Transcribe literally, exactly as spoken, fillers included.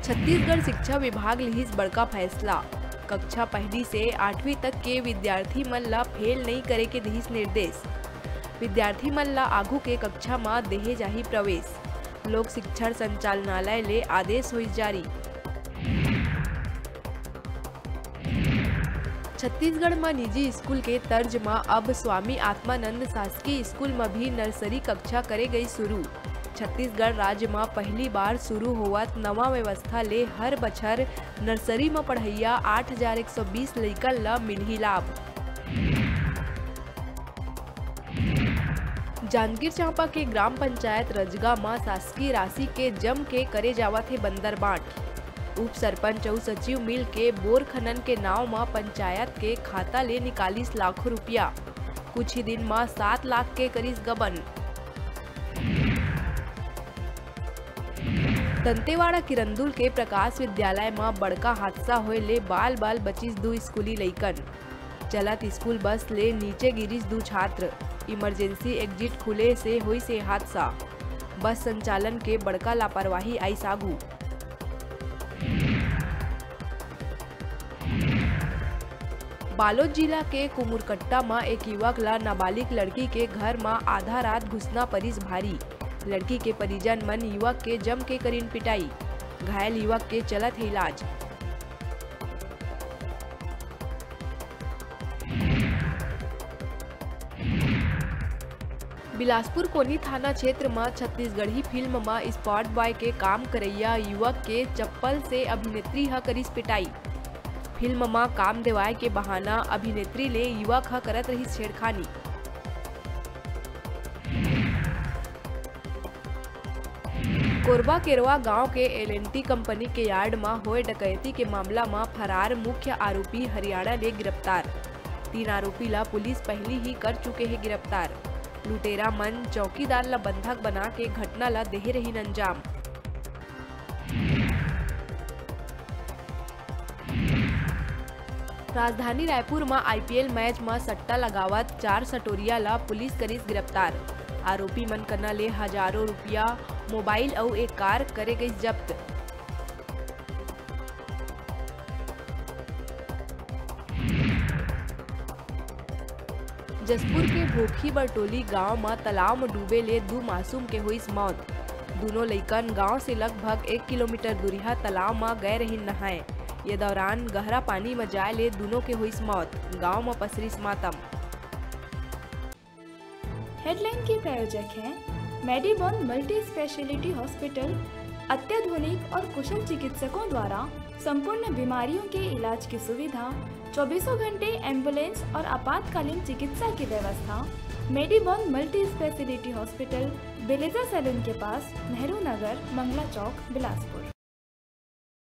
छत्तीसगढ़ शिक्षा विभाग लिहिस बड़का फैसला, कक्षा पहली से आठवीं तक के विद्यार्थी मन ला फेल नइ करे के दिहिस निर्देश। विद्यार्थी मन ला आघू के कक्षा म देहे जाही प्रवेश, लोक शिक्षण संचालनालय ले आदेश होइस जारी। छत्तीसगढ़ म निजी स्कूल के तर्ज म अब स्वामी आत्मानंद शासकीय स्कूल म भी नर्सरी कक्षा करे गई शुरू। छत्तीसगढ़ राज्य म पहली बार शुरू होवत नवा व्यवस्था ले हर बछर नर्सरी म पढ़इया आठ हजार एक सौ बीस लइकन ल मिलही लाभ। जांजगीर चांपा के ग्राम पंचायत रजगा म शासकीय राशि के जम के करे जावत हे बंदर बांट। उप सरपंच अउ सचिव मिल के बोर खनन के नाव म पंचायत के खाता ले निकालिस लाखों रुपया। कुछ ही दिन म सात लाख के करिस गबन। दंतेवाड़ा किरंदुल के प्रकाश विद्यालय म बड़का हादसा होए ले बाल-बाल बचिस दू स्कूली लइकन। चलत स्कूल बस ले नीचे गिरिस दू छात्र। इमरजेंसी एग्जिट खुले से होइस ए हादसा। बस संचालन के बड़का लापरवाही आइस आगू। बालोद जिला के कुमुरकट्टा म एक युवक ल नाबालिग लड़की के घर म आधा रात घुसना परिस भारी। लड़की के परिजन मन युवक के जम के करिन पिटाई। घायल युवक के चलत हे इलाज। बिलासपुर कोनी थाना क्षेत्र म छत्तीसगढ़ी फिल्म म स्पॉट बॉय के काम करइया युवक के चप्पल से अभिनेत्री ह करिस पिटाई। फिल्म म काम देवाय के बहाना अभिनेत्री ले युवक ह करत रहिस छेड़खानी। कोरबा केरवा गांव के एल एंड टी कंपनी के यार्ड म होए डकैती के मामला म फरार मुख्य आरोपी हरियाणा ले गिरफ्तार। तीन आरोपी ला पुलिस पहिली ही कर चुके हे गिरफ्तार। लुटेरा मन चौकीदार ला बंधक बना के घटना ला देहे रहिन अंजाम। राजधानी रायपुर म आईपीएल मैच म सट्टा लगावत चार सटोरिया ला पुलिस करिस गिरफ्तार। आरोपी मन कना ले हजारों रुपया, मोबाइल अउ एक कार करे गइस जब्त। जशपुर के भोखी बरटोली गांव म तालाब म डूबे ले दू मासूम के होइस मौत। दूनों लइकन गांव से लगभग एक किलोमीटर दूरिहा तालाब म गए रहिन नहाए। ये दौरान गहरा पानी म जाए ले दूनों के होइस मौत। गांव म पसरिस मातम। हेडलाइन के प्रायोजक हैं मेडीबॉन मल्टी स्पेशलिटी हॉस्पिटल। अत्याधुनिक और कुशल चिकित्सकों द्वारा संपूर्ण बीमारियों के इलाज की सुविधा, चौबीसों घंटे एम्बुलेंस और आपातकालीन चिकित्सा की व्यवस्था। मेडीबॉन मल्टी स्पेशलिटी हॉस्पिटल, बेलेजा सैलून के पास, नेहरू नगर, मंगला चौक, बिलासपुर।